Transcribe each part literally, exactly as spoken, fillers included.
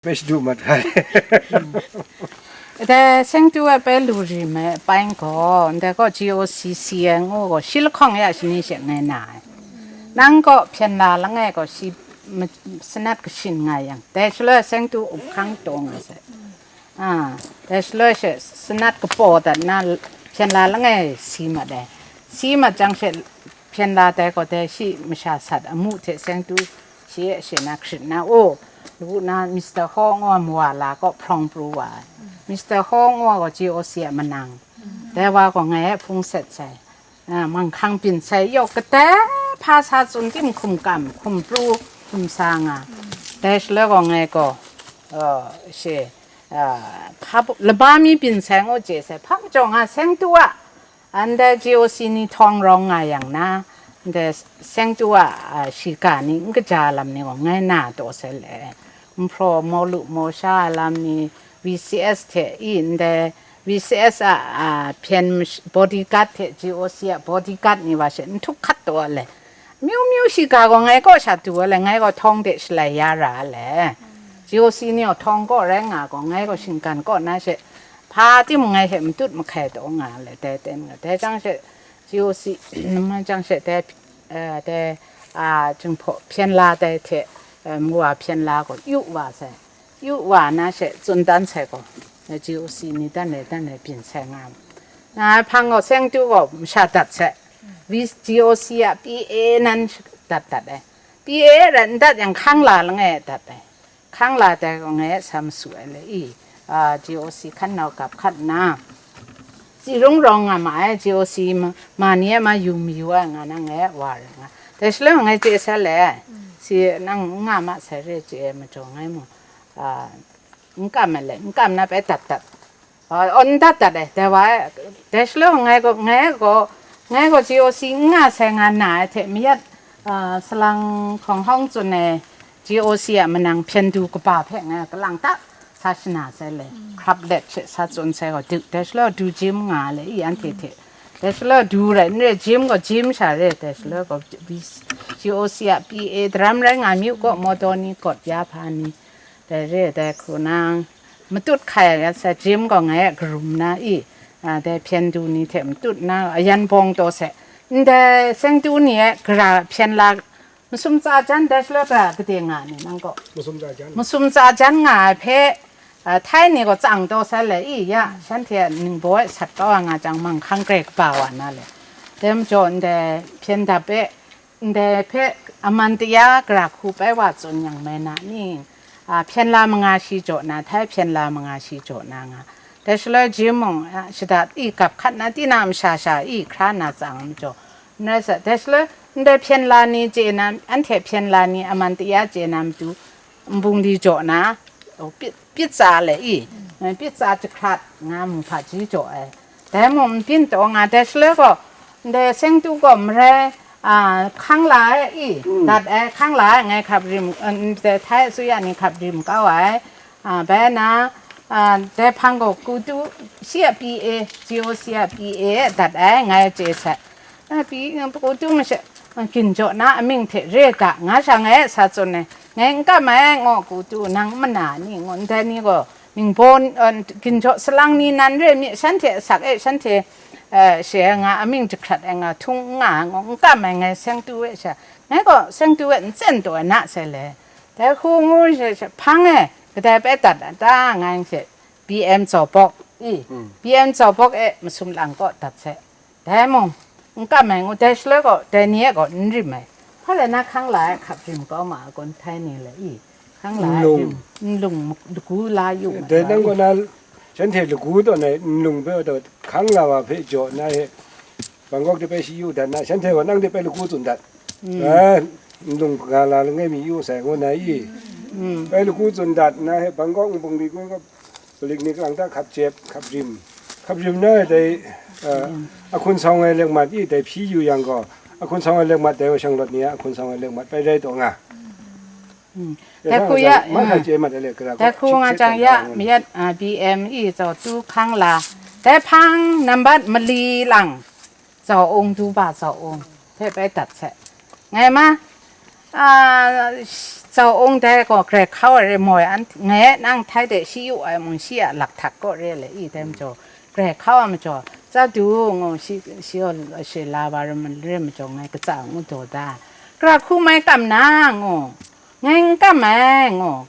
Pe shadu mat ga le. Dai Sengtu a pe lu ri me pai gaw, ndai gaw G O C C N O gaw shi lahkawng ya shani she ngai na ai. Nang gaw hpyen la langai gaw shi ma-, sanat kashin nga yang, dai shaloi Sengtu up hkang taw nga sai. A, dai shaloi she sanat kapaw dat na hpyen la langai si mat ai. Si mat jang she hpyen la dai gaw dai shi masha sat amu hte Sengtu shi e she na hkrit na, o, lawu na Mister Hawng wa mawa la kaw hprawng pru wa ai. Mister Hawng wa gaw G O C a manang. Dai wa gaw ngai e hpung set sai. A, manghkang byin sai, yawk kadai hpa sa tsun tim hkum kam, hkum pru, hkum sa nga. Dai shaloi gaw ngai gaw, a, she, a, hpa bu-, laba mi byin sai ngu chye sai, hpa majaw nga Sengtu a, ndai G O C ni htawng rawng nga yang na, ndai Sengtu a, a, shiga ni n kaja lam ni gaw ngai na taw sai le, nhpraw maw lu maw sha lam ni, V C S hte i ndai V C S a, a, hpyen mash-, bodyguard hte G O C a bodyguard ni wa she n htuk hkat taw le. Myu myu shiga gaw ngai kaw sha du ai le, ngai gaw htawng de shalai ya ra ai le. G O C ni gaw htawng kaw rai nga gaw, ngai gaw shinggan kaw na she, hpa timung ngai hte matut mahkai taw nga ai le, dai ten nga. Dai jang she, G O C, namman jang she, dai, eh, dai, a, Jinghpaw hpyen la dai hte, eh, mawa hpyen la gaw yu wa sai. Yu wa na she tsun dan sai gaw, G O C ni dan rai dan rai byin sai nga ai. Nga ai hpang gaw, Sengtu gaw masha dat sai. V-, G O C a P A nan dat dat ai. P A rai n dat yang, hkang la langai dat ai. Hkang la dai gaw ngai e sa masu ai le i, a, G O C hkan nau gap hkat nna, tsi rung rawng nga ma ai, G O C ma, ma ni e ma yu mayu ai nga na ngai e wa rai nga. Dai shaloi ngai chye sai le, si nang n nga ma sai re chye ai majaw ngai mung, a, n kam ai le, n kam na bai dat dat. A, awn dat dat ai, dai wa e, dai shaloi ngai gaw, ngai gaw, ngai gaw G O C n nga sai nga na ai hte mayat, a, salang hkawng hkawng tsun ai G O C a manang hpyen du kaba hpe ngai galang ta sa shana sai le, hkrap let she sa tsun sai gaw, du, dai shaloi du jim nga le i anhte hte. Dai shaloi du rai n re, jim gaw jim sha re, dai shaloi gaw G O C a P A daram rai nga myu gaw, mawdaw ni, gawt ya hpa ni, dai re, dai hku nang, matut hkai ai sa jim gaw ngai e karum na i, a, dai hpyen du ni hte matut na, ayan bawng taw se, ndai Sengtu ni e gara hpyen la, masum tsa jan dai shaloi gara gade nga ni nang gaw? Masum tsa jan. Masum tsa jan nga ai hpe, a, Thai ni gaw tsang taw sai le i, ya, shanhte a ningbaw e sat kau ai nga jang, manghkang grai kaba wa na le. Dai majaw ndai hpyen dap e, ndai hpe aman taya gara hku bai wa tsun yang mai na ni? A, hpyen la manga shi jaw na, Thai hpyen la manga shi jaw na nga. Dai shaloi jim mung, a, shada i gap hkat na, tinang masha sha i hkra na tsang majaw, n rai sa, dai shaloi ndai hpyen la ni chye na, anhte hpyen la ni aman taya chye na matu, nbungli jaw na, pyi, pyi tsa le i, pyi tsa jahkrat nga mu hpaji jaw ai. Dai mung n byin taw nga, dai shaloi gaw, ndai Sengtu gaw marai, a, hkang la ai i, dat ai, hkang la ai, ngai hkap rim, a, ndai Thai asuya ni hkap rim kau ai, a, bai na, a, dai hpang gaw Kutu, shi a P A, G O C a P A e dat ai, ngai chye sai. A, pyi, a, Kutu masha, a, ginjaw na amying hte re da, nga sha ngai e sa tsun ai. Ngai n kam ai, ngu Kutu, nang mana ni, ngu ndai ni gaw, ningbaw, a, ginjaw salang ni nan re mi, shanhte asak e, shanhte, a, she ai nga, amying jahkrat ai nga, htung n nga ai, ngu n kam ai, ngai Sengtu e sha, ngai gaw Sengtu e n tsen taw ai na sai le. Dai hku ngu she, she, hpang e, kadai bai dat a ta, ngai she, B M Zawbawk i, B M Zawbawk e masum lang kaw dat sai. Dai mung, n kam ai ngu, dai shaloi gaw, dai ni e gaw n rim ai. Hpa rai na, hkang la ai hkap rim kau ma ai kun, Thai ni le i, hkang la ai nlung, rim, nlung lagu la yu ma dai nang gaw na, shanhte lagu tawn ai nlung hpe taw, hkang la wa hpe jaw na he, Bangkok de bai shi yu dat na, shanhte gaw nang de bai lagu tsun dat. Ai, nlung ga la langai mi yu sai ngu na i. Bai lagu tsun dat na he, Bangkok nbung li kun gaw, Palik ni kalang ta hkap jep, hkap rim. Hkap rim na dai, a, ahkun sawng ai lekmat i dai hpyi yu yang gaw, ahkun sawng ai lekmat dai wa shanglawt ni a ahkun sawng ai lekmat bai rai taw nga. Dai hku ya, mai hkrai chye mat ai le, gara dai hku nga jang ya, mayat, a, B M i zaw tu hkang la. Dai hpang nambat mali lang. Zaw ung, du ba zaw ung, hpe bai dat sai. Ngai ma, a, sh-, Zau ung dai gaw grai hkau ai re moi, an ngai nang htai de shi yu ai mung shi a lak htak kaw re le i dai majaw, grai hkau ai majaw, Tsadu ngu shi, shi gaw shi la wa rim, rim majaw ngai katsa ngu daw da, gara hku mai kam na ngu, ngai n kam ai ngu,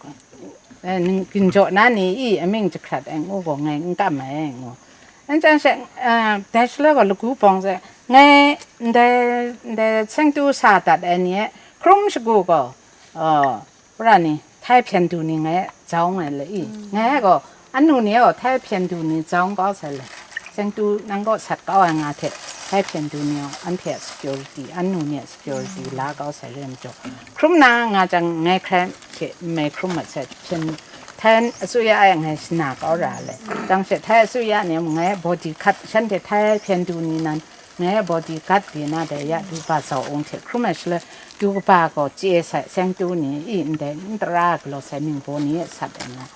eh, ning, ginjaw na ni i amying jahkrat ai ngu gaw ngai n kam ai ngu. Anhte she, eh, dai shaloi gaw lagu bawng se, ngai ndai, ndai sengtu sa dat ai ni e hkrum shagu gaw, eh, Wora ni, htai hpyen du ni ngai zau nga le i, ngai gaw, anu ni gaw htai hpyen du ni zau kau sai le, sengtu nang kaw sat kau ai nga hte, htai hpyen du ni gaw, anhte a security, anu ni a security la kau sai re majaw, hkrum na nga jang, ngai hkrai hte n mai hkrum mat sai, hpyen, htai asuya ai ngai shana kau ra le, jang she, htai asuya ni mung ngai body guard, shanhte htai hpyen du ni nan, Ngai body guard di na dai ya, du ba zau ung hte hkrum ai shaloi, du kaba gaw chye sai, sengtu ni i ndai n tara galaw sai ningbaw ni e sat ai nga.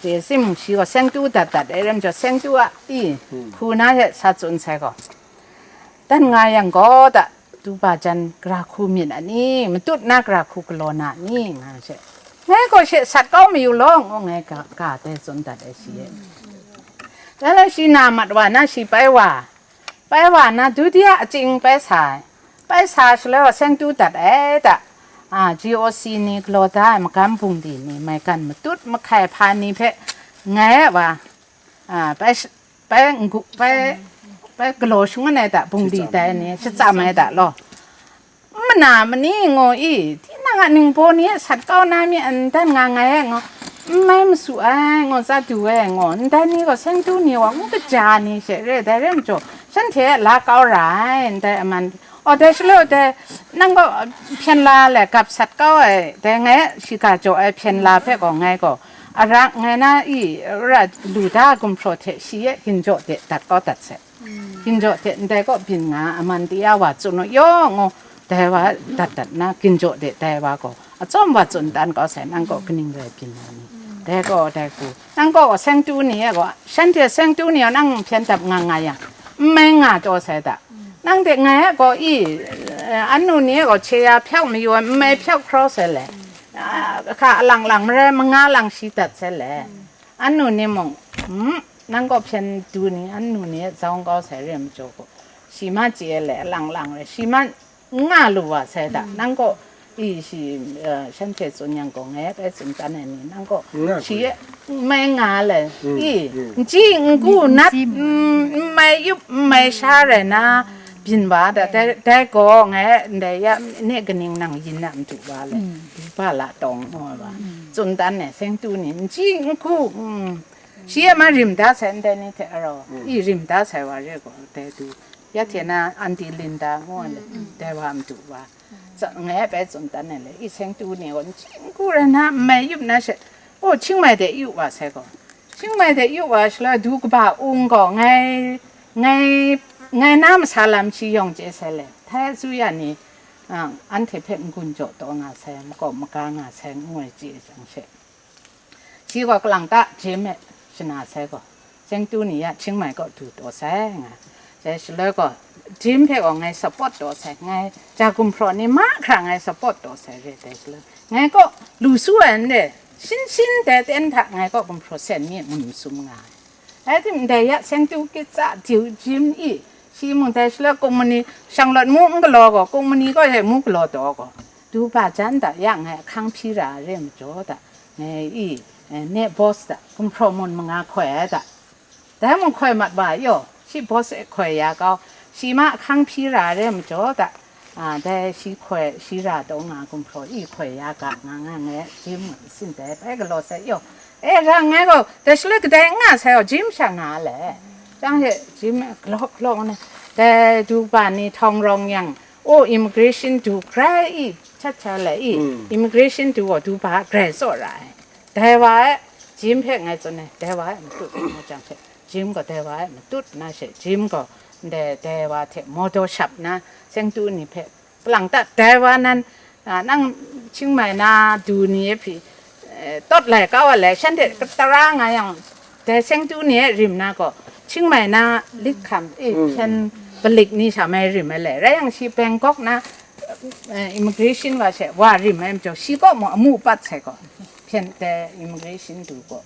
Chye sim shi gaw sengtu dat dat ai ram jaw, sengtu a i hku na hte sa tsun sai gaw, dan nga yang gaw da, du ba jan gara hku myit a ni, matut na gara hku galaw na ni, nga she. Ngai gaw she sat kau mayu law, ngu ngai ga, ga dai tsun dat ai shi e. Dan lai shi na mat wa na shi pai wa, Pai wa na, dutiya aching pai sa ai. Pai sa shaloi wa seng tu dat ai da. A, G O C ni galaw da ai magam bungdi ni, maigan matut mahkai hpa ni hpe ngai ai wa, a, pai sh-, pai n-gu, pai, pai galaw shangun ai da, bungdi dai ni, shachyam ai da law. N mana mani ngu i, tinang a ningbaw ni e sat kau na mi a, n dan nga ngai e ngu, n mai masu ai ngu, za du ai ngu, ndai ni gaw seng tu ni wa ngu kaja ni she re, dai rai majaw, shanhte e la kau ra ai, ndai aman, o, dai shaloi dai, nang gaw hpyen la le gap sat kau ai, dai ngai e shiga jaw ai hpyen la hpe gaw ngai gaw, ara ngai na i, ra lu da gumhpraw hte shi e ginjaw de dat kau dat sai. Ginjaw hte ndai kaw byin nga, aman de ya wa tsun u yaw ngu, dai wa dat dat na, ginjaw de dai wa gaw, atsawm wa tsun tan kau sai, nang kaw kaning rai byin nga ni? Dai gaw, dai hku, nang kaw seng tu ni e gaw, shanhte seng tu ni e nang hpyen dap nga nga yang, n mai nga taw sai da. Nang de ngai e gaw i, eh, anu ni e gaw hkye ya hpyak mayu ai, n mai hpyak hkraw sai le, ah, hka alang lang marai manga lang shi dat sai le. Anu ni mung, mm, nang kaw hpyen du ni, anu ni e zawn kau sai re majaw gaw, shi ma chye ai le, alang lang re, shi ma n nga lu wa sai da, nang kaw, i, shi, eh, shanhte tsun yang gaw, ngai bai tsun tan ai ni, nang kaw, nga shi lu. E, n mai nga le, mm, i, mm, n chyi, n gu, mm, nat, mm, n mai yup, n mai sha rai na, byin wa da, dai, dai gaw, ngai, ndai ya, ne kaning nang yin na matu wa le, mm, du ba la tawng, ngu ai wa, mm, tsun tan ai, seng tu ni, n chyi, n gu, mm, Shi e ma rim da sai ndai ni hte arau, mm, i rim da sai wa re gaw, dai du, ya hte na Aunty Linda ngu ai le, mm, dai wa madu wa, tsa-, ngai bai tsun dan ai le, i seng tu ni gaw, n chyi n gu rai na, n mai yup na she, o, Chiang Mai de yu wa sai gaw, Chiang Mai de yu wa shaloi, du kaba ung gaw, ngai, ngai, ngai na masa lam shi yawng chye sai le, Thai asuya ni, a, anhte hpe n-gun jaw taw nga sai, makawp maga nga sai, ngu ai chye jang she. Shi gaw kalang ta Jim e shana sai gaw, Chengtu ni ya Chiang Mai kaw du taw sai nga. Dai shaloi gaw, Jim hpe gaw ngai support taw sai, ngai ja gumhpraw ni mahkra ngai support taw sai re dai shaloi, ngai kaw lu su ai n re, shin shin dai ten hta ngai kaw gumhpraw sen mi n sum nga ai. Rai tim ndai ya Chengtu kitsa diu Jim i, shi mung dai shaloi kungmani shanglawt mu n galaw gaw, kungmani kaw e mu galaw taw gaw, du ba jan da ya ngai ahkang hpyi ra ai re majaw da, ngai i, eh, ne boss da, gumhpraw mun manga hkoi ai da. Dai mung hkoi mat wa yaw, shi boss e hkoi ya kau, shi ma ahkang hpyi ra ai re majaw da, a, dai shi hkoi, shi ra taw nga gumhpraw i hkoi ya ga nga nga ngai, Jim sin dai bai galaw sai yaw, e, ra ngai gaw, dai shaloi kadai n nga sai gaw, Jim sha nga le. Jang she, Jim galaw galaw nna, dai du ba ni htawng rawng yang, O, immigration du hkrai i, chat cha lai i, mm, immigration du gaw du ba grai tsaw ra ai. Dai wa e, Jim hpe ngai tsun ai, dai wa e matut, ngu jang hte, Jim gaw dai wa e matut na she, Jim gaw ndai dai wa hte mawdaw shap na, seng tu ni hpe, kalang ta dai wa nan, a, nang Chiang Mai na du ni e hpyi, eh, tawt lai kau ai le, shanhte tara nga yang, dai seng tu ni e rim na gaw, Chiang Mai na lit hkam, eh, mm, hpyen palik ni sha mai rim ai le, rai yang shi Bangkok na, Eh, immigration wa she, wa rim ai majaw, shi kaw mung amu pat sai gaw, hpyen dai immigration du gaw.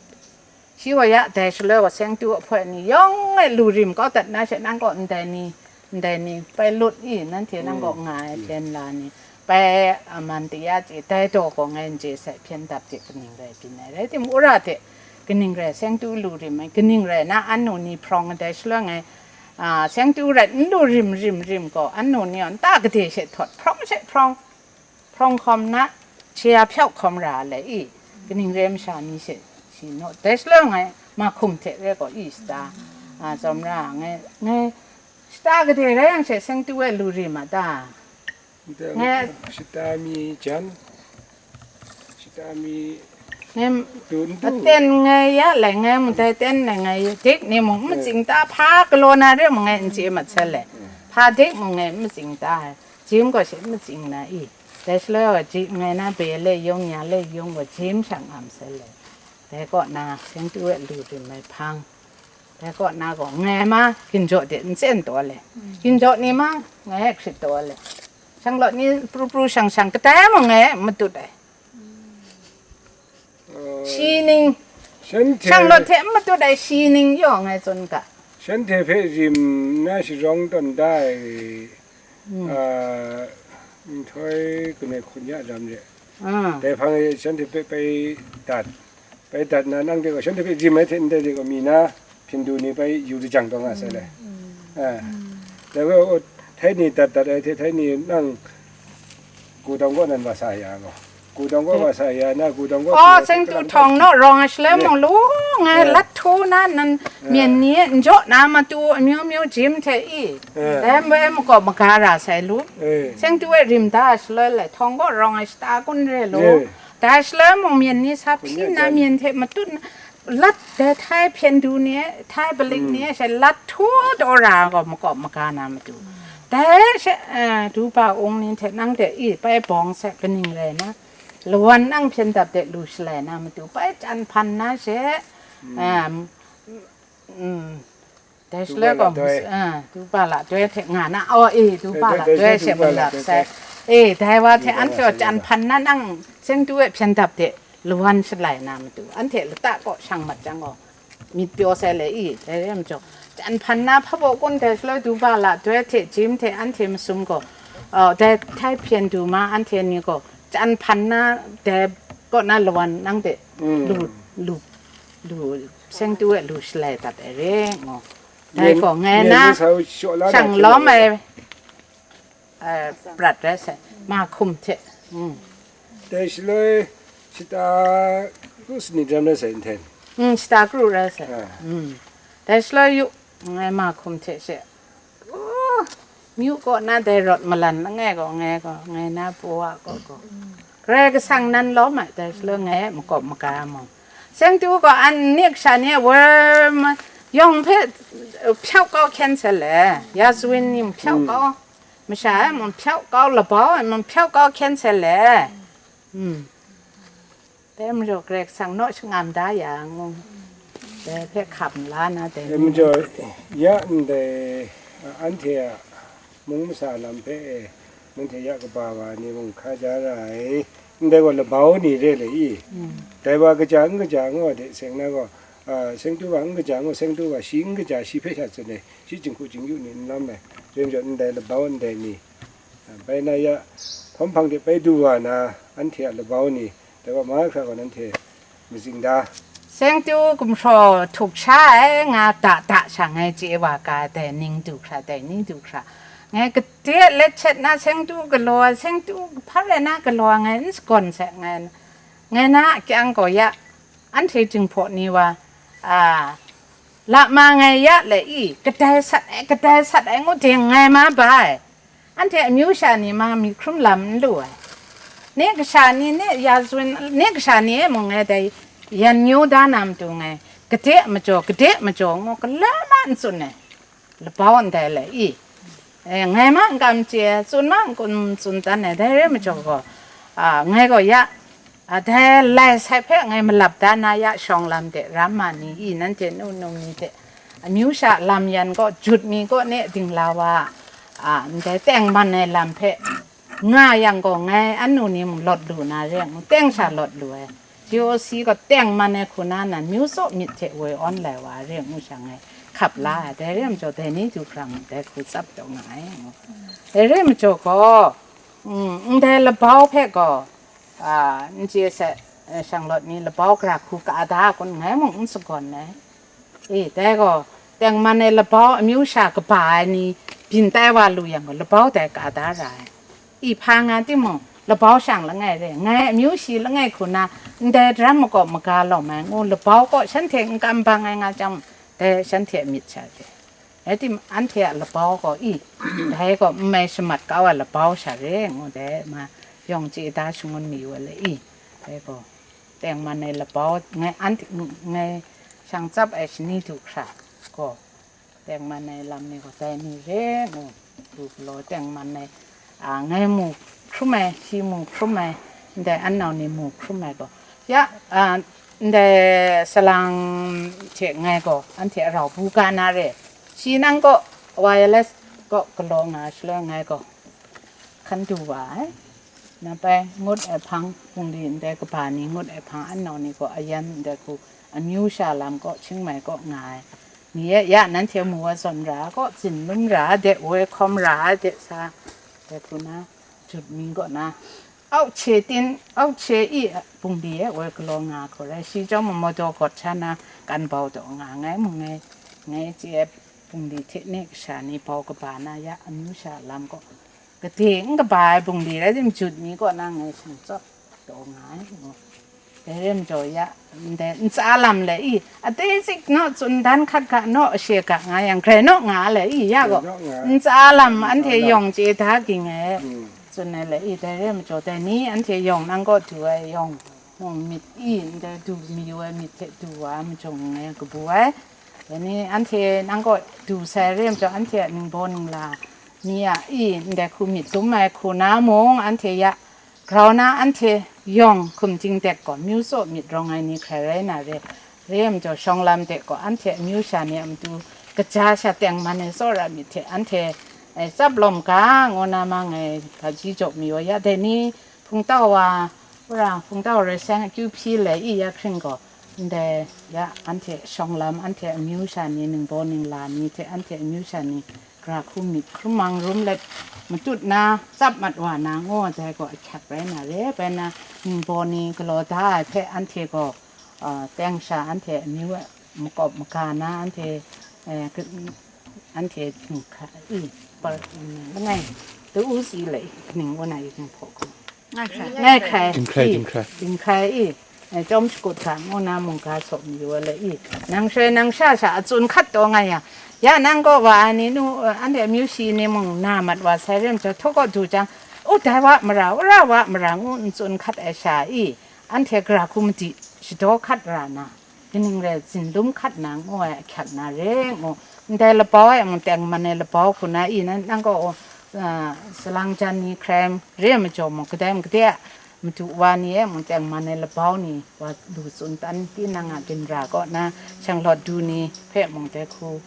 Shi gaw ya dai shaloi gaw, sengtu ahpoi ni yawng e lu rim kau dat na she, nang gaw ndai ni, ndai ni, pai lut i, nanhte nang gaw nga ai hpyen la ni, pai a man de ya chye, dai daw gaw ngai n chye sai, hpyen dap de kaning rai byin ai, rai timung, wora de kaning rai, sengtu lu rim ai, kaning rai na, anu ni hprawng ai, dai shaloi ngai, a, sengtu rai n lu rim, rim, rim gaw, anu ni gaw nta gade she htawt, hprawng she hprawng, hprawng hkawm na, shi ya hpyauk hkawm ra ai le i, kaning re masha ni she, shi naw, dai shaloi ngai, mahkum hte re gaw i shata, a, tsawm ra, ngai, ngai, shata gade rai yang she, sengtu e lu rim a ta? Nde, nge, shata mi jan, shata mi nem, dun du. Aten ngai ya lai, ngai mung dai ten ngai, ngai dik ni mung, mm, matsing ta, hpa galaw na re mung ngai n chye mat sai le. Mm. Hpa dik mung ngai matsing ta, jim gaw she matsing na i. Dai shaloi gaw ji ngai na be le yawng, nya le yawng gaw jim shang am sai le. Dai kaw na, sengtu e lu rim ai hpang. Dai kaw na gaw, ngai ma, ginjaw de n tsen taw le. Ginjaw ni ma, ngai hkrit taw le. Shanglawt ni pru pru shang shang, kadai mung ngai matut ai. Uh, shi ning, shanglawt hte n matut ai shi ning yaw ngai tsun ga. Shanhte hpe rim na sharawng tawn da ai, mm, uh, nhtoi kanoi hkun ya ram re. Ah. Dai hpang e shanhte hpe pai dat. Pai dat na, nang de gaw, shanhte hpe rim ai hte ndai de gaw, mi na hpyen du ni bai yu lajang taw nga sai le. Mm. Ah. Dai gaw, htai ni dat dat ai hte, htai ni nang Gudawng kaw nan wa sa ya gaw. Gudawng kaw wa sa ya na, Gudawng kaw. Oh, sengtu htawng naw rawng ai shaloi mung lu ngai, eh, lat htu na nan, eh, myen ni e n jaw na matu amyu myu jim hte i. Eh. Dai bai makaw maga ra sai lu. Eh. Sengtu e rim da ai shaloi le, htawng kaw rawng ai shata kun re lu. Eh. Dai shaloi mung myen ni sa hpyi na, myen hte matut na, lat dai htai hpyen du ni e, htai balik ni e, mm, she lat htu daw ra gaw makawp maga na matu. Dai she, eh, du ba ung ni hte nang de i bai bawng se kaning rai na, lawan nang hpyen dap de lu shalai na matu, bai chyan hpan na she, mm, um, mm, Dai shaloi gaw, ah, du ba la doi hte nga na, oh, e, du ba la doi she malap sai. E, dai wa hte anhte gaw chyan hpan na nang, sengtu e hpyen dap de, lawan shalai na matu, anhte lata kaw shang mat jang gaw, myit pyaw sai le i, dai re majaw, chyan hpan na hpabaw kun dai shaloi du ba la doi hte jim hte anhte masum gaw, oh, dai htai hpyen du ma anhte ni gaw, chyan hpan na dai kaw na lawan nang de, mm, lu, lu, lu, sengtu e lu shalai dat ai re, ngu. Dai gaw ngai na, shang lawm ai, eh, prat rai sai, mahkum hte. Mm. Dai shaloi shata kru sanit ram rai sai nten. Mm, shata kru rai sai. Ah. Mm. Dai shaloi yu, ngai mahkum hte she. Oh, myu kaw na dai rawt malan langai gaw, ngai gaw, ngai na pua kaw gaw. Karai Kasang nan lawm ai dai shaloi ngai e makawp maga mung. Sengtu gaw an nik sha ni e wor ma-, yawng hpe, uh, hpyauk kau hkyen se le, Yazwin ni hpyauk kau, masha e mung hpyauk kau, labau e mung hpyauk kau hkyen se le. Hmm. Dai majaw Karai Kasang naw shangam da yang, dai hpe hkam la na dai. Dai majaw, ya ndai, anhte a mung masa lam hpe e, nanhte ya kaba wa ni mung hkaja ra ai, ndai gaw labau ni re le i. Mm. Dai wa kaja n kaja ngu ai de, seng na gaw, a, sengtu wa n kaja ngu, sengtu wa shi n kaja, shi hpe sha tsun ai, shi jinghku jingyu ni n lam ai, dai majaw ndai labau ndai ni, a, bai na ya hpawm hpang de bai du wa na, anhte a labau ni, dai wa mahkra gaw nanhte matsing da. Sengtu gumhpraw htuk sha ai nga da da sha ngai chye wa ga, dai ning du hkra, dai ning du hkra. Ngai gade let chet na sengtu galaw ai, sengtu hpa rai na galaw ai ngai n sagawn sai, ngai, ngai na a kyang gaw ya, anhte Jinghpaw ni wa, a, la ma ngai ya le i, kadai sat ai, kadai sat ai ngu ding ngai ma bai. Anhte amyu sha ni ma myit hkrum lam n lu ai. Ni kasha ni, ni Yazwin, ni kasha ni e mung ngai dai yan nyu da na matu ngai, gade majaw, gade majaw ngu gala ma n tsun ai. Labau ndai le i. E, ngai ma n kam chye, tsun ma n kun tsun dan ai, dai re majaw gaw, a, ngai gaw ya, a, dai lai sai hpe ngai malap da na ya shawng lam de ram ma ni i, nanhte nu num ni hte amyu sha lam yan gaw jut mi kaw ne dingla wa, a, ndai tengman ai lam hpe nga yang gaw, ngai anu ni mung lawt lu na re ngu, teng sha lawt lu ai. G O C gaw teng man ai hku na nan, myu tsaw myit hte woi awn lai wa re ngu sha ngai hkap la ai. Dai re majaw, dai ni du hkrang dai hku tsap taw nga ai ngu. Dai re majaw gaw, mm, ndai labau hpe gaw, a, n chye sai, eh, shanglawt ni labau gara hku ka da kun ngai mung n sagawn ai. E, dai gaw, tengman ai labau amyu sha kaba ai ni byin tai wa lu yang gaw, labau dai ka da ra ai. I hpa nga timung, labau shang langai re, ngai amyu shi langai hku na, ndai daram makawp maga lawm ai ngu, labau kaw shanhte n kam bang ai nga chyang, dai shanhte a myit sha re. Rai tim, anhte a labau gaw i, dai gaw n mai shamat kau ai labau sha re ngu, dai ma yawng chye da shangun mayu ai le i, dai gaw, tengman ai labau ngai, anhte, ngai shang tsap ai shani du hkra gaw, tengman ai lam ni gaw dai ni re ngu, du galaw tengman ai, a, ngai mu hkrum ai, shi mu hkrum ai, ndai an nau ni mu hkrum ai gaw, ya, a, ndai salang hte ngai gaw, anhte a rau bu ga na re, shi nang gaw wireless kaw galaw nga shaloi ngai gaw, hkan du wa ai. Nang bai ngut ai hpang, bungli ndai kaba ni ngut ai hpang, an nau ni gaw ayan ndai hku amyu sha lam kaw, chingmai kaw nga ai ni e, ya nanhte mu wa zawn ra ai kaw, tsin lum ra ai de, woi hkawm ra ai de sa, dai hku na jut mi kaw na, au hche tin, au hche i, bungli e woi galaw nga hku rai, shi chyawm madaw gawt sha na, kan bau taw nga, ngai mu ngai, ngai chye ai bungli hte ne kasha ni bau kaba na ya, amyu sha lam kaw, gade n kaba ai bungli rai tim, jut mi kaw na ngai shang tsawp taw nga ai ngu. Dai re majaw ya, ndai ntsa lam le i, ate sik naw tsun dan hkat ga naw, ashe ga nga yang, grai naw nga le i, ya gaw, ntsa lam anhte yawng chye da ging ai, tsun ai le i, dai re majaw, dai ni anhte yawng nang kaw du ai yawng, mung myit i, ndai du mayu ai myit hte du wa ai majung ngai kabu ai. Dai ni anhte nang kaw du sai re majaw, anhte a ningbaw ningla ni a i, ndai hku myit dum ai hku na mung, anhte ya grau na, anhte yawng hkum ting dek gaw, myu tsaw myit rawng ai ni hkrai rai na re, re majaw, shawng lam dek gaw, anhte amyu sha ni a matu kaja sha tengman ai tsawra myit hte anhte, e, tsap lawm ga, ngu na ma ngai hpaji jaw mayu ya, dai ni hpungtau wa, wora hpungtau rai seng akyu hpyi le i ya hkring gaw, ndai ya anhte shawng lam, anhte amyu sha ni, ningbaw ningla ni hte anhte amyu sha ni, gara hku myit hkrum mang rum let matut na, tsap mat wa na, ngu ai dai gaw ahkyak rai na re, bai na, ningbaw ni galaw da ai hpe anhte gaw, a, teng sha anhte amyu e makawp maga na, anhte, e, ka-, anhte htinghka i, par, mm, langai, ta u si le, kaning kaw na i, hpung hpaw hku. Ngai hkrai. Ngai hkrai. Dinghkrai, i, dinghkrai. Dinghkrai i. E, chyawm shakut hkra ngu na mungga saw mayu ai le i. Nang hkrai nang sha sha a tsun hkat taw nga yang, ya nang kaw wa ai ni nu, e, anhte amyu shi ni mung na mat wa sai re majaw, htaw kaw du jang, u dai wa mara, wora wa mara ngu n tsun hkat ai sha i, anhte gara hku madi shadaw hkat ra na, kaning rai tsin lum hkat na ngu ai ahkyak na re ngu, ndai labau e mung tengman ai labau hku na i, nang, nang kaw, a, salang jan ni hkrai re majaw mung, kadai mung kadai a madu wa ni e mung tengman ai labau ni wa lu tsun tan, tinang a ginra kaw na shanglawt du ni hpe mung dai hku,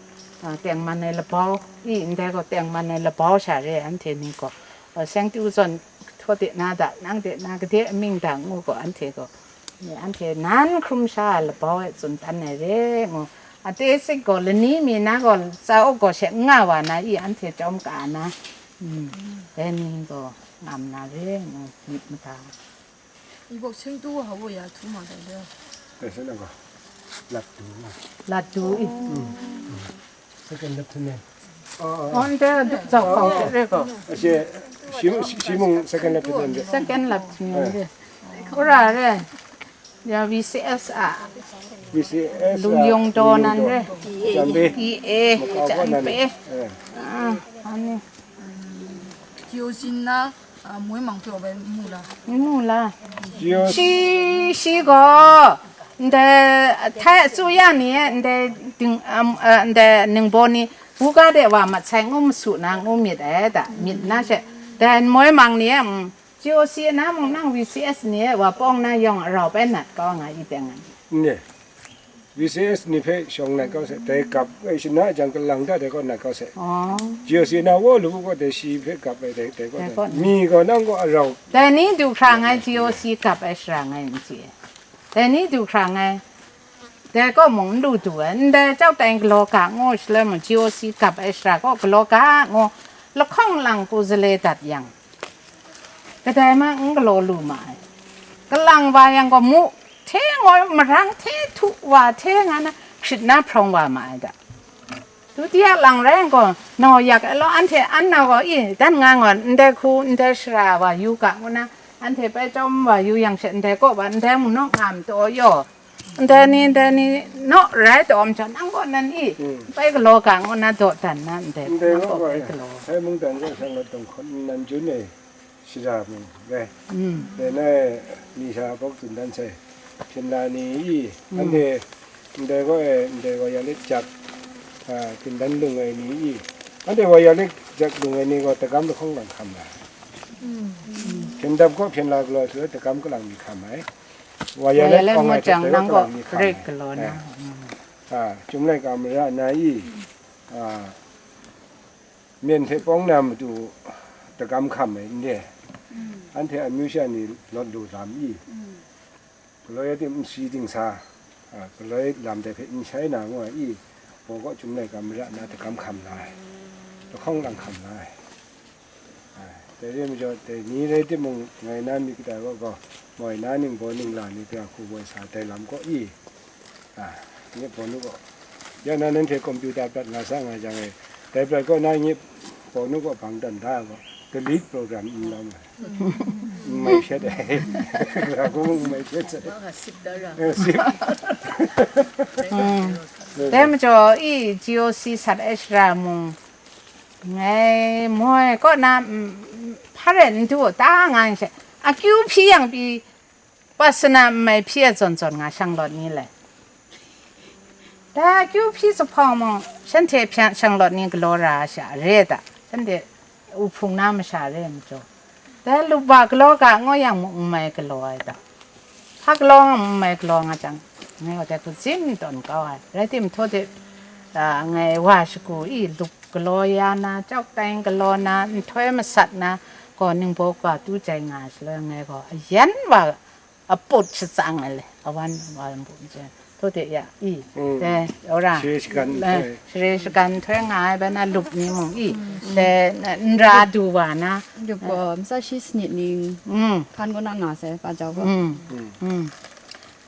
a, tengman ai labau i, ndai gaw tengman ai labau sha re, anhte ni gaw, a, seng tu zawn htaw de na da, nang de na, gade amying da ngu gaw, anhte gaw, Ni anhte nan hkrum sha ai labau e tsun tan ai re ngu. Ate sik gaw lani mi na gaw tsa up gaw she n nga wa na i, anhte chyawm ka na, mm, dai ni gaw ngam na re ngu myit mada. 你给我成都好不呀？土马在这。 Lat du. Lat du i. Second lieutenant. Oh, oh, oh. On de zau kau de re ko. Ase, shi, shi, shi mung second lieutenant de. Second lieutenant de. Ura re. Ya V C S a. V C S a. Lung yong do nan re. Jambe. P A, Makau ko nan. Jambe. Eh. Ah, ani. Kyo sin na. 啊，梅芒对我们木了。 N mu la. Shi, shi gaw, ndai Thai asuya ni e, ndai ding, um, uh, ndai ningbaw ni, buga de wa mat sai ngu masu na ngu myit ai da, myit na she. Dai moi mang ni e, um, G O C na mung nang V C S ni e, wa pawng na yawng arau bai nat kau nga i teng ai. Ne. V C S ni hpe shawng nat kau se, dai gap ai shana jang kalang da dai kaw nat kau se. Oh. G O C na wo lu kaw dai shi hpe gap ai dai, dai kaw Dai nat. kaw nat. Mi gaw nang kaw arau. Dai ni du hkra ngai G O C gap ai shara ngai n chye. Dai ni du hkra ngai. Dai kaw mung n lu du ai. Ndai chau tai galaw ga ngu shaloi mung G O C gap ai shara kaw galaw ga ngu lahkawng lang ku zale dat yang. Kadai ma n galaw lu ma ai. Kalang wa yang gaw mu, hte ngoi marang, hte htu wa, hte nga na, hkrit na hprawng wa ma ai da. Dutiya lang rai yang gaw, naw yak ai law, anhte an na gaw, i, dan nga ngaw, ndai hku, ndai shara wa yu ga, ngu na, anhte bai chyawm wa yu yang she, ndai kaw wa, ndai mung naw nga mataw yaw. Ndai ni, ndai ni, naw rai taw majaw, nang gaw nan i, Mm. bai galaw ga, ngu na, daw dan na, ndai Ndai naw gaw gaw, bai galaw. Sai mungdan gaw, shang lat dong hkawt nan jun e. Shara mung rai. Mm. Dai nai ni sha bawk tsun dan sai, Hpyen la ni i, Mm. anhte ndai gaw e, ndai wa ya let jak, a, tsun dan lung ai ni i, anhte wa ya let jak lung ai ni gaw, tagam lahkawng lang hkam la ai. Mm. Hpyen dap gaw Hpyen la galaw hte tagam kalang mi hkam ai. Wa ya Wa ya let let awng ngut ai hte jang dai gaw nang gaw kalang mi hkam ret ai. galaw na. Eh. Mm. A, Chyum Laika mara na i, a, Myen hte pawng na matu tagam hkam ai n re? Mm. Anhte amyu sha ni lawt lu lam i? Mm. Galoi a tim nsi dingsa, a, galoi lam dai hpe n shai na ngu ai i? Baw kaw Chyum Laika mara na tagam hkam la ai, lahkawng lang hkam la ai. A, dai re majaw, dai ni rai timung, ngai na myit kata kaw gaw, moi na ningbaw ningla ni gara hku woi sa dai lam kaw i? A, nye pawnu gaw, ya na nanhte kompyuta prat nga sa nga jang e, dai prat kaw na nye pawnu gaw bang dan da gaw, delete program n lam ai. N mai shet ai. Gara hku mung n mai shet sai. Wa nga sip da ra. Eh, sip. Mm. Dai majaw i G O C sat ai shara mung, ngai moi kaw na, mm, hpa rai n du ta nga n she, akyu hpyi yang pyi, Pasana n mai hpyi ai zawn zawn nga shanglawt ni le. Dai akyu hpyi zuphpawng mung, shanhte hpyan shanglawt ni galaw ra ai sha re ai ta, shanhte uhpung na masha re ai majaw. Dai lup wa galaw ga ngu yang mung n mai galaw ai ta. Hpa galaw n mai galaw nga jang, ngai gaw dai hku zim tawn kau ai. Rai timung, htaw de, a, ngai wa shagu i lup galaw ya na, chyauk tai galaw na, nhtoi masat na, gaw ningbaw kaw tu jai nga ai shaloi, ngai gaw ayan wa aput shatsang ai le, awan wa mput jen. Htaw de ya i, Mm. de, ora, Share shagan eh, nhtoi. share shagan nhtoi nga ai bai na lup ni mung i, de, n ra du wa na. Lup gaw, matsa shi sanit ning Mm. hkan kaw na nga sai, pa jau gaw. Mm. Mm. Mm.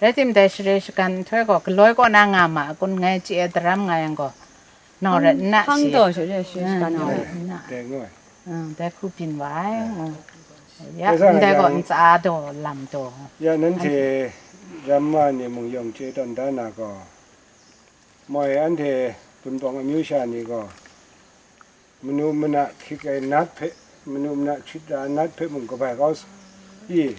Rai tim dai share shagan nhtoi gaw, galoi kaw na nga ma, kun ngai chye daram nga yang gaw, nau rai n na Hpang shi. taw shi, shi, shi, Mm, kan nau taw. rai n na. Dai ngu ai. Mm, dai hku byin wa ai. Mm. Ya, Dai sa ndai gaw yang ntsa daw, lam daw. Ya, nanhte ramma ni mung yawng chye tawn da na gaw, moi anhte Wunpawng amyu sha ni gaw, manu mana hkrik ai nat hpe, manu mana hkrit ra ai nat hpe mung kabai kau s-, i,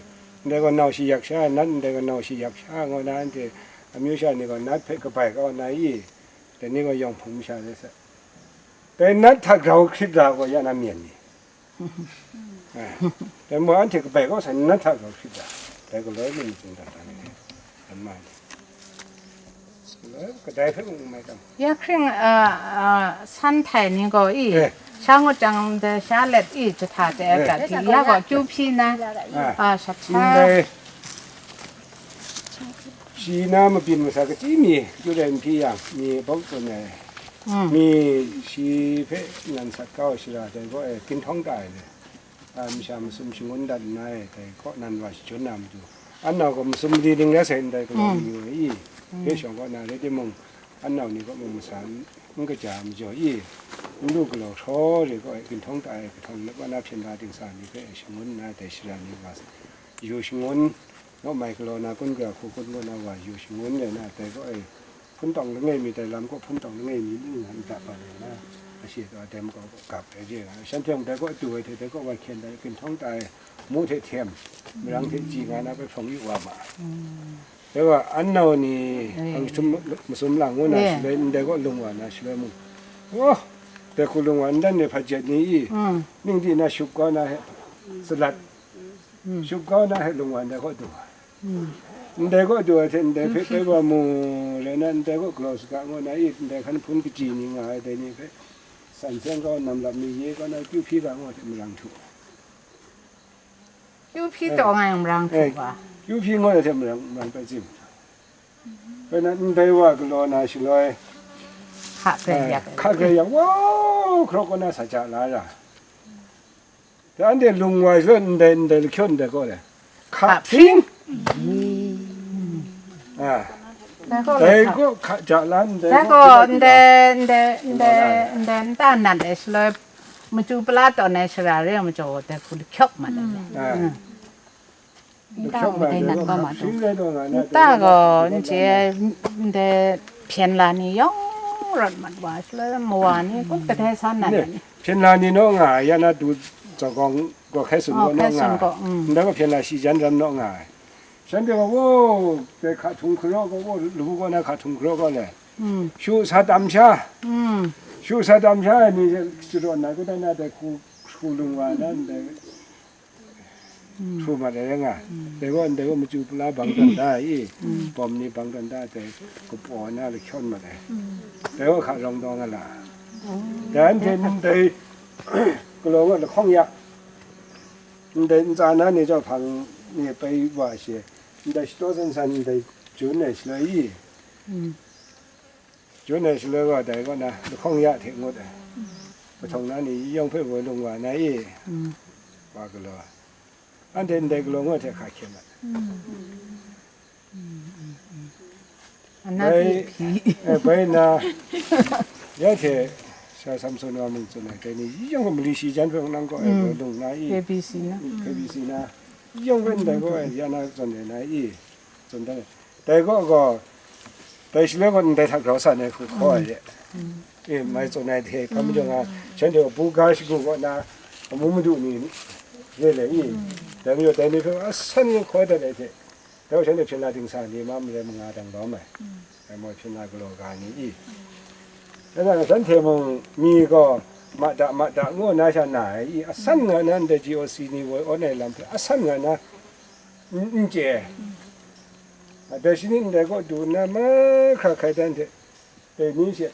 ndai gaw nau shi yak sha, nat ndai gaw nau shi yak sha, ngu na anhte amyu sha ni gaw nat hpe kabai kau na i, dai ni gaw yawng hpung masha rai sai. Dai nat hta grau hkrit ra gaw ya na myen ni? Eh, dai maw anhte kabai kau sai nat hta grau hkrit ra, dai galoi mi matsing dan dan ni, dan ma ni. Kadai hpe mung n mai tam. Ya hkring, a, a, san htai ni gaw i, Eh. sha ngut jang de sha let i, jahta de Eh. ga di, ya gaw kyu hpyi na, Ah. a, shat sha. Ndai shi na mabyin masa kachyi mi, kyu rai n hpyi yang, mi bawk tsun ai. Mm. Mi shi hpe nan sat kau ai shara dai gaw e, ginhtawng ta ai le. A, masha masum shangun dat nna e, dai kaw nan wa shajun na matu, an nau gaw masum mali ning rai sai ndai galaw Mm. ni wa i, Mm. hpe shawng kaw na rai timung, an nau ni kaw mung masa n, n kaja majaw i, n lu galaw hkraw re kaw e, ginhtawng ta e, kahtawng lap wa na hpyen la dingsa ni hpe shangun nna dai shara ni wa yu shangun, naw mai galaw na kun gara hku kun kaw na wa yu shangun rai na, dai kaw e, Hpun tawng langai mi tai lam kaw, hpun tawng langai mi mung nna nta pa ai na, ashe taw dai makau kaw gap ai re nga, shanhte mung dai kaw du ai hte, dai kaw wan hkyen ai, ginhtawng ta ai, mu hte htem, marang hte ji nga na bai hprawng yu wa ma. Dai wa, an nau ni, Eh. ang sum, masum lang ngu na Eh. shaloi, ndai kaw lung wa na shaloi mung, oh, dai hku lung wa, ndan ni hpa jet ni i, Mm. ning di na shup kau na he, salat, Mm. shup kau na he lung wa ndai kaw du wa. Mm. Ndai kaw du ai hte ndai hpe bai wa mu, rai na, ndai kaw galaw saga ngu na i, ndai hkan hpun kaji ni nga ai dai ni hpe, san seng kau, nam lap mi ye kau na, kyu hpyi ga ngu ai hte marang htu. Kyu hpyi taw nga yang marang htu Eh, ba. Kyu hpyi ngu ai hte marang, marang bai zim. Bai na, ndai wa galaw na shaloi, Hka grai eh, yak. Hka grai yak, wow, hkrawk kau na sa ja la ra. Anhte lung wa shaloi ndai, ndai lahkyawn ndai kaw le. Hka hpring. Ah. Dai kaw hka ja la ndai kaw ndai, ndai, ndai, ndai nta nat ai shaloi, machyu pala tawn ai shara re ai majaw, dai hku lahkyawk mat ai. Ah. Nta gaw ndai nat kau ma tu. Nta gaw n chye, ndai hpyen la ni yawng rawt mat wa, shaloi mawa ni kun kadai san na ni. Hpyen la ni naw nga ai, ya na du zagawng gaw hkai sun gaw naw nga ai. Ndai gaw hpyen la shi jan ram naw nga ai. Shanhte gaw, wo, dai hka htung hkaraw gaw, wo, lwu gaw na hka htung hkaraw gaw le. Shu sa tam sha. Shu sa tam sha ai ni, sharawn na, kadai na dai hku, hku lung wa na, ndai. Htu mat ai rai nga. Dai gaw, ndai gaw machyu pala bang tawn da i, bawm ni bang tawn da, dai kapaw na lahkyawn mat ai. Dai gaw hka rawng dawng nga la. Dai anhte ndai galaw nga lahkawng ya. Ndai ntsa na ni jaw hpang ni pai wa she. Ndai shataw san san ndai jun ai shaloi i. Jun ai shaloi gaw dai kaw na lahkawng ya hte ngut ai. Kahtawng na ni yawng hpe woi lung wa na i, wa galaw ai. Anhte ndai galaw ngut hte hka hkyen ai. Bai, eh, bai na, ya hte, Sara Samson wa mung tsun ai, dai ni yawng hpe mali shi jan hpe nang kaw ai woi lung na i, K B C na. K B C na, yawng hpe ndai kaw ai ya na tsun ai na i, tsun dan ai. Dai kaw gaw, dai shaloi gaw ndai hta grau sa na ai hku hkaw ai de. E, mai tsun ai hte, hpa majaw nga, shanhte gaw buga shagu kaw na, amu madu ni re le i, dai majaw dai ni hpe asan ni hkaw dat ai hte, dai gaw shanhte hpyen la dingsa ni ma marai manga dang lawm ai, dai maw hpyen la galaw ga ni i. Dai na, shanhte mung mi gaw, ma da, ma da, ngu na sha na ai i, asan nga na ndai G O C ni woi awn ai lam hpe, asan nga na, n, n chye ai. A, dai shi ni ndai kaw du nna mahkra hkai dan hte, dai ni she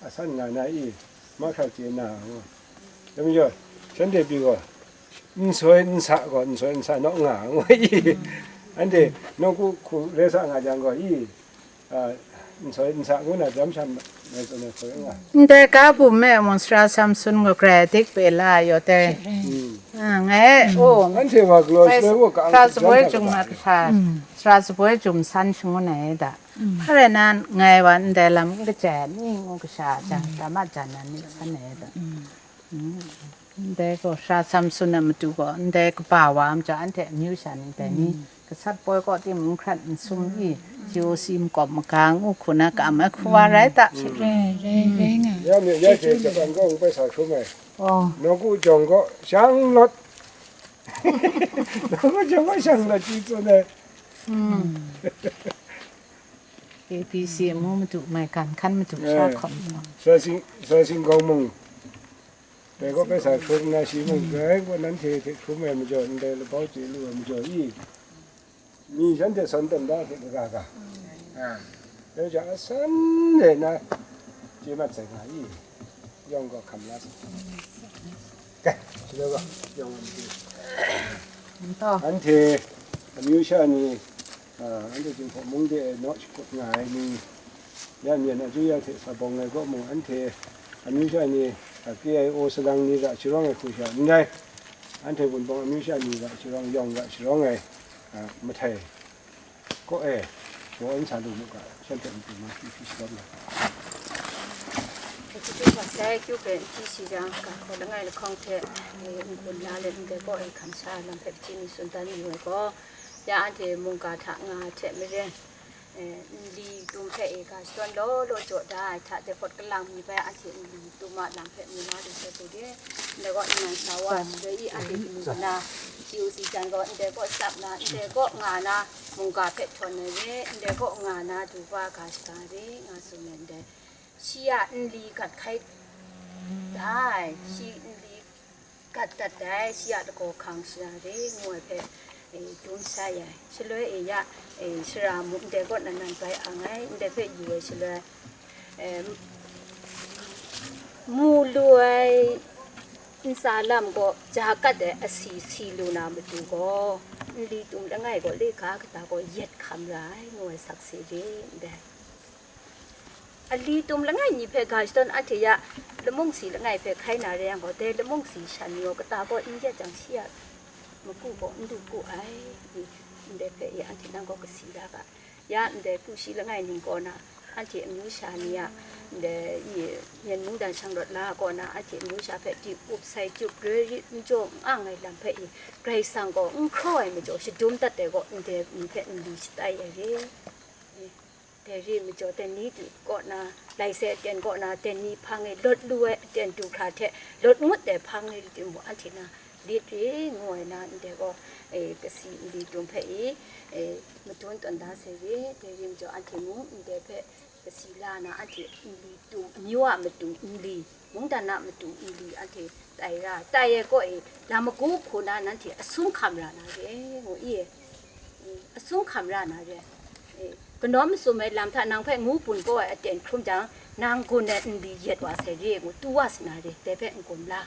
asan nga na i, mahkra chye na, ngu. Dai majaw, shanhte pyi gaw, n soi n sa gaw, n soi n sa naw nga, ngu i. Anhte nawku hku rai sa nga jang gaw i, a, n soi n sa ngu na jam shan mai tsun ai hkoi nga. Ndai ga bum e mung Sara Samson gaw grai dik pe la yaw dai. Mm. A, ngai, o. Anhte wa galaw Bai, shaloi wa ka Sara Zaboi jam jung sa na kasha, Sara Zaboi jum san shangun ai da. Hpa rai na, ngai wa ndai lam n kachye ai, ni ngu kasha jang, dama jan na ni san ai da. Mm. Ndai gaw Sara Samson a matu gaw, ndai kaba wa a majaw, anhte amyu sha ni dai ni, gasat poi kaw timung hkrat n sum i, G O C makawp maga ngu hku na ka mai hku wa rai ta. Rai, rai, rai nga. Ya mi, ya hte Japan kaw bai sa hkrum ai. Oh. Nawku jawng gaw shang lawt. Nawku jawng gaw shang lawt, chi tsun ai. Mm. K B C mu madu mai gan hkan madu sha Eh. hkawm taw. Sara Sing, Sara Singkawng mung. Dai kaw bai sa hkrum na shi mung, dai kaw nanhte hte hkrum ai majaw, ndai labau chye lu ai majaw i, mi shanhte sawn tawn da hte kaga ga. Ah. Dai hta asan e na chye mat sai nga i, yawng gaw hkam la sai. Kai, shi gaw, yawng gaw. Nta. Anhte amyu sha ni, ah, anhte Jinghpaw mung de naw shakut nga ai ni, yan yan aju ya hte sa bawng ai kaw mung, anhte amyu sha ni, ah, K I O salang ni ra sharawng ai hku sha n rai, anhte Wunpawng amyu sha ni ra sharawng, yawng ra sharawng ai, ah, mahtai kaw e, shawa n sa lu mu ga, shanhte matu ma hpyi hpyi sharawng ai. Hkye hkye hpa sai kyu hpe n hpyi shi jang, ga hkaw langai lahkawng hte, eh, n-gun la let ndai kaw e hkam sa ai lam hpe hpyi mi tsun dan mayu ai gaw, ya anhte mungga hta nga ai hte maren, eh, nli tum hpe e ga shadawn law law jaw da ai hta, dai hpawt kalang mi bai anhte nli tum a lam hpe mu na lu sai hku de, ndai gaw nnan sa wa ai hku de i, anhte kanu kana, G O C jan gaw ndai kaw tsap na, ndai kaw nga na, mungga hpe htawn ai re, ndai kaw nga na, du wa ga shaga re, nga tsun ai ndai. Shi a nli gat hkai da ai, shi nli gat dat ai, shi a lagaw hkang shara re, ngu ai hpe, E, dum sha ya, shaloi e ya, e, shara mu ndai kaw na nan bai ang ai, ndai hpe yu ai shaloi, e, mu lu ai ntsa lam gaw ja kat ai asi si lu na matu gaw, nli tum langai gaw le ga kata gaw yet hkam ra ai, ngu ai sakse re ndai. Ali tum langai ni hpe ga shadawn anhte ya lamung si langai hpe hkai na re yang gaw, dai lamung si shan ni gaw kata gaw n yet jang, shi a maku gaw n du ku ai, ndai hpe ya anhte nang gaw kasi ra ga. Ya ndai ku shi langai ning kaw na, anhte amyu sha ni a, ndai myen mungdan shanglawt la kaw na, anhte amyu sha hpe di up sai, di up roi rit, n jaw n ang ai lam hpe i, Karai Kasang gaw n hkraw ai majaw, shadum dat ai gaw, ndai ni hpe nli shatai ai re. Dai re majaw, dai ni du kaw na, lai sai aten kaw na, dai ni hpang e lawt lu ai aten du hkra hte lawt ngut ai hpang e timung, anhte na lit re ngu ai na, ndai gaw, e, kasi nli tum hpe i, e, madun tawn da sai re. Dai re majaw, anhte mung ndai hpe kasi la na, anhte nli tum, amyu a matu nli, mungdan a matu nli, anhte tai ra, tai ai kaw e, lam magu hku na nanhte asum hkam ra na re, ngu i e. Asum hkam ra na re. E, kanawn masum ai lam hta nang hpe ngu bun kau ai aten hkrum jang, nang gun ai nli yet wa sai re, ngu tu wa sa na re, dai hpe n-gun la.